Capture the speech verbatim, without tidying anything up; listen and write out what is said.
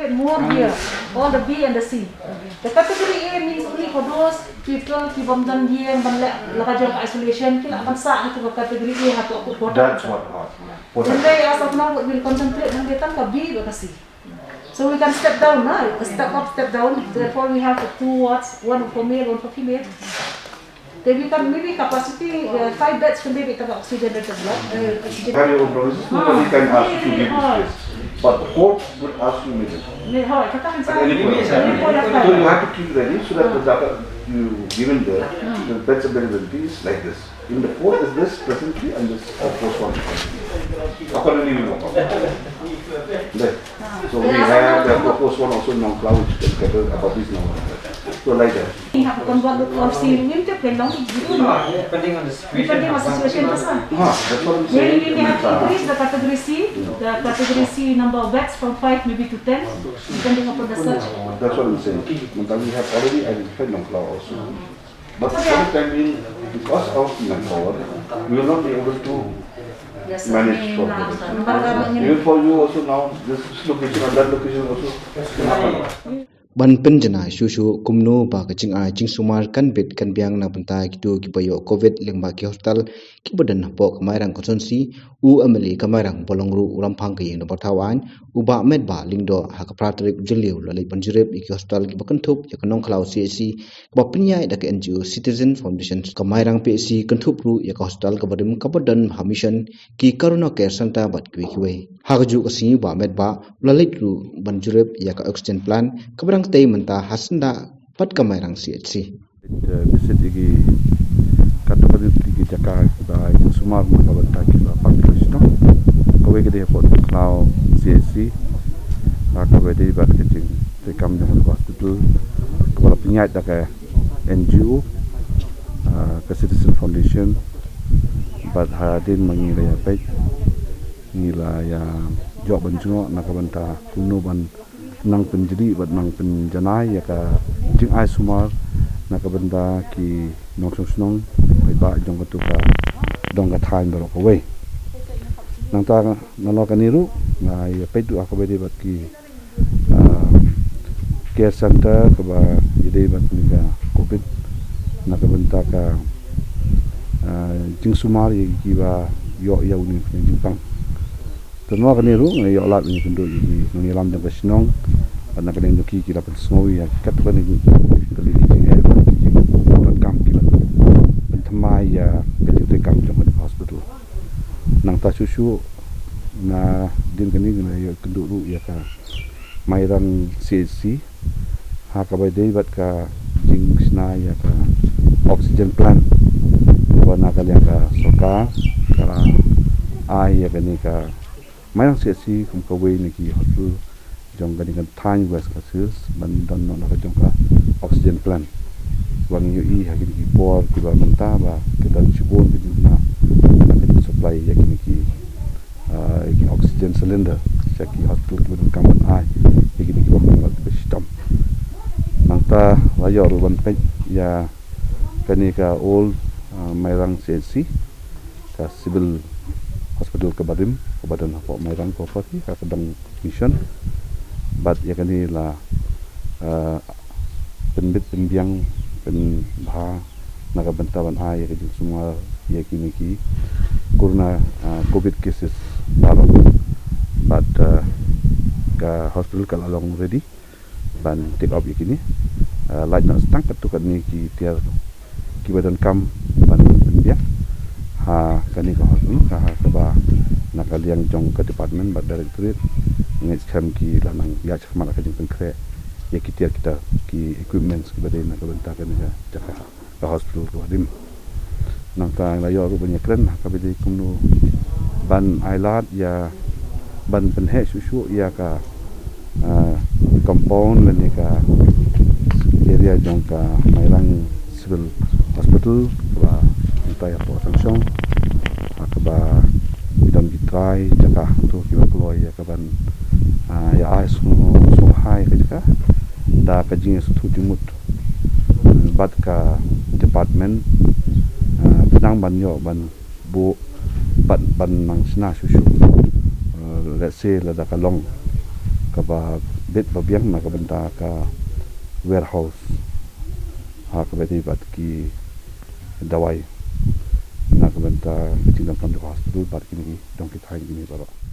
More here, all the B and the C. The category A means only for those people ki bym don ïing ban leh la ka jong ka isolation, ki lah ban sah ha ka category A ha ka quarter. That's what happened. Then they, as of now, will concentrate on the ka B bad ka C. So we can step down, na? Step up, step down. Therefore, we have two wards, one for male, one for female. Then we can maybe capacity, uh, five beds can maybe take oxygen at the block. Uh, oxygen. Have your own premises, nobody can ask you to give this place. But the court would ask you immediately. At any point of time. So you have to keep ready so that the data you given there, the beds availability is like this. In the court is this presently and this, of course, one. Accordingly, we will come. Right. So we have the proposed one also in Nongkhlaw, which can cater about this number. So like that. We have to convert the policy. We have to plan long. Depending on the situation. Depending on the situation, that's all. Ah, that's what I'm saying. Maybe we have to increase the category C, the category C number of beds from five maybe to ten, depending upon the search. That's what I'm saying. But we have already identified Nongkhlaw also. But for the time being, because of manpower, we will not be able to manage for the rest. Even for you also now, this location and that location also cannot happen. Ban pynjanai shuh shuh kumno ba ka jingai jingsumar kan bit kan biang na bynta kito kiba ïoh covid lyngba ki hospital kiba don hapoh ka Mairang constituency, u M L A ka Mairang ba long ruh u lamphang ka ïing dorbar thaw aiñ, u Bah Metbah Lyngdoh, ha ka phra tarik Jylliew la leit ban jurip ïa ki hospital kiba kynthup ïa ka Nongkhlaw C H C, kaba pynïaid da ka N G O Citizen Foundation. Ka Mairang P H C kynthup ruh ïa ka hospital kaba rim kaba don ha mission, ki Corona Care Center bad kiwei kiwei. Ha kajuh ka sngi u Bah Metbah u la leit ruh ban jurip ïa ka oxygen plant kaba dang tei mynta ha syndah bad ka Mairang C H C. Visit ïa ki katto katne ki jaka kiba jingsumar na ka bynta kiba pang ki shnong. Kawei ka dei hapoh Nongkhlaw C H C, ha kaba dei bad ka jingtrei kam jong ka hospital kaba la pynïaid da ka N G O, ah, ka Citizen Foundation, bad hadien ma ngi la ïa peit, ngi la ïa ïoh ban jngoh na ka bynta kumno ban nang pynjri bad nang pynjanai ïa ka jingai sumar na ka bynta ki nongshong shnong paidbah jong katu ka dong ka thaiñ baroh kawei. Nangta nalor kane ruh nga ïa peit ruh ha kaba ïadei bad ki ah, care center kaba ïadei bad kane ka covid na ka bynta ka, ah, jingsumar ïa kiba ïoh ïa une u jingpang. Te nalor kane ruh nga ïoh lad ban ïakynduh ïa ki nongïalam jong ka shnong bad na ka liang jong ki ki la pynsngew ïa ki katto katne ki, ki, ki jingeh bad ki jingdonkam kiba pynthymmai ïa ka jingtrei kam jong ka hospital. Nangta shuh shuh na dien kane nga la ïakynduh ruh ïa ka Mairang C H C ha kaba ïadei bad ka jingshna ïa ka oxygen plant ba na ka liang ka sorkar ka la ai ïa kane ka Mairang C H C kum kawei na ki hospital jong kane ka thaiñ West Khasi Hills ban don noh na ka jong ka oxygen plant. Ba ngi ïohi ha kine ki por kiba mynta ba ka don shibun ka jingkynmaw na ka jingsupply ïa kine ki ah, ïa ki oxygen cylinder sha ki hospital kiba donkam ban ai ïa kine kiba kham bad kiba shitom. Nangta la ïoh ruh ban peit ïa kane ka old, ah, Mairang C H C, ka civil hospital kaba rim kaba don hapoh Mairang property ha ka dong mission. Bad ïa kane la, ah, pynbit pynbiang pynbha na ka bynta ban ai ïa ka jingsumar ïa kine ki corona, ah, covid cases baroh. Bad, ah, ka hospital ka la long ready ban take up ïa kine. Ah, lait noh tang katto katne ki tiar kiba donkam ban pynbiang ha kane ka hospital, ha, ha kaba na ka liang jong ka department bad directorate ngeit skhem ki la nang ïaid shakhmat ha ka jingpynkhreh ïa ki tiar kita ki equipments kiba dei na ka bynta kane ka jaka, ka hospital kaba rim. Nangta la ïoh ruh ban ïakren ha kaba dei kumno ban ailad ïa ban pynheh shuh shuh ïa ka, ah, compound lane ka area jong ka Mairang Civil Hospital kaba mynta ïa poi shong shong, ha kaba ki don ki trai jaka hangto kiba kloi ïa ka ban, ah, ïa ai sngewbha ïa ka jaka da ka jingïasngewthuh jingmut bad ka department, ah, khnang ban ïoh ban buh bad ban nang shna shuh shuh. Ah, let's say lada ka long kaba bit ba biang na ka bynta ka warehouse ha kaba ïadei bad ki dawai na ka bynta ka jingdon kam jong ka hospital bad kine ki dong ki thaiñ kine baroh.